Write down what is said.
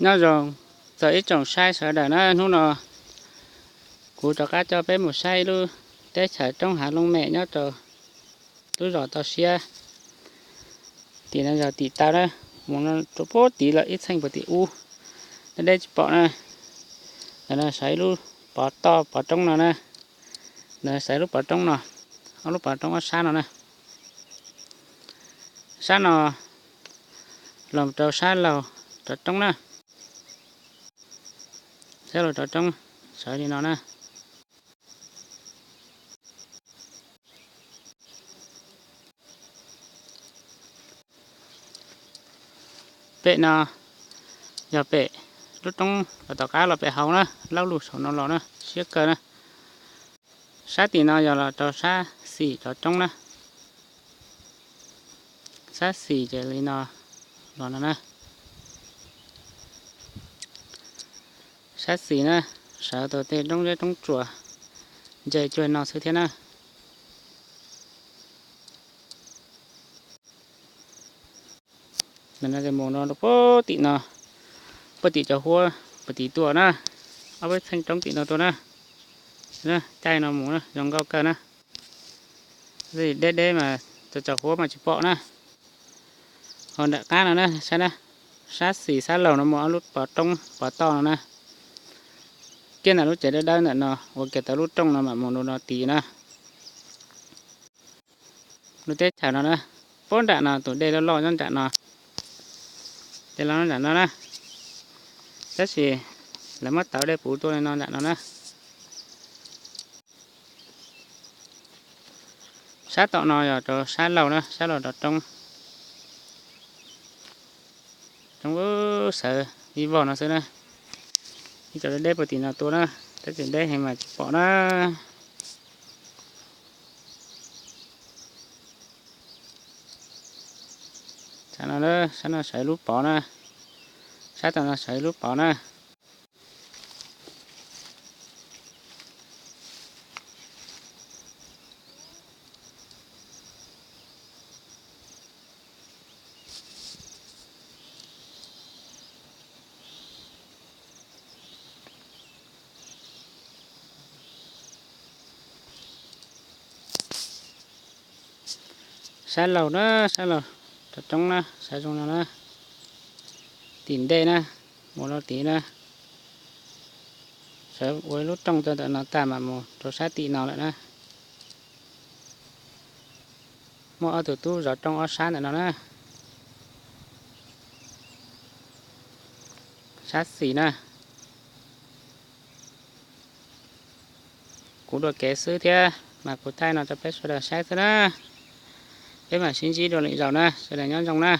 Nyob zoo txog ib tsoom saib sawv daws na, hnub no kuv rov qab coj peb mus saib ib lub teb chaws roob hav looj mem nyob rau lub zos Toj Siab. Tim no yog tim taw na, mus no rau puag tid lawm ib txheej puag tim ub, deb deb tsis pom na. Ntawm no sawv ib lub pov toj pov roob no na. Ntawm no sawv ib lub pov roob no, ob lub pov roob ob sab no na. Sab no los rau sab laug rov roob na. Sab laug rov roob, sawv li no na. Pem no yog pem lub roob los tom qab los pem hauv na, laub lug saum no los na, siab kawg na. Sab tim no yog los rau sab xis rov roob na. Sab xis ces li no los no na. Sab xis na, sawv tau tej roob zeb roob tsuas ntse cuag no xwb thiab na. Mus no puag tim no, puag tim cov huab puag tim tuaj na, ob peb txheej roob tim no tuaj na. Caij no mus zoo nkauj kawg na. Deb deb mas cov huab mas tsis pom na. Ho nram qab no na, saib na, sab xis sab laug no muaj ob lub pov roob pov toj no na. Kiag ntawm lub tsev dawb dawb ntawm no ua kiag tau lub rooj no mam mus rau no tid na. Lub teb chaws no na, puag nram no tus dej loj loj nyob nram no, dej loj nyob nram no na. Tab sis lawv muab tauv dej puv tuaj li no nram no na. Sab tom no yog rau sab laug na, sab laug rov roob. Roob sawv ib vog no xwb na. Ib co deb deb puag tim no tuaj na, tab sis deb heev mas tsis pom na. Sab no, sab no sawv ib lub pov na, sab tom no sawv ib lub pov na. Sab laug na, sab laug rov roob na, sab zoo no na. Tim ntej na, mus rau tid na. Sawv ua ib lub rooj rau ntawm no tag mam mus rau sab tim no lawm na. Muaj ob tug tub zov rooj ob sab ntawm no na. Sab xis na. Kuv dua kev xwb thiab mas kuv thaij no rau peb sawv daws saib xwb na. Peb mam sib ntsib dua lwm zaus na, sawv daws nyob zoo na.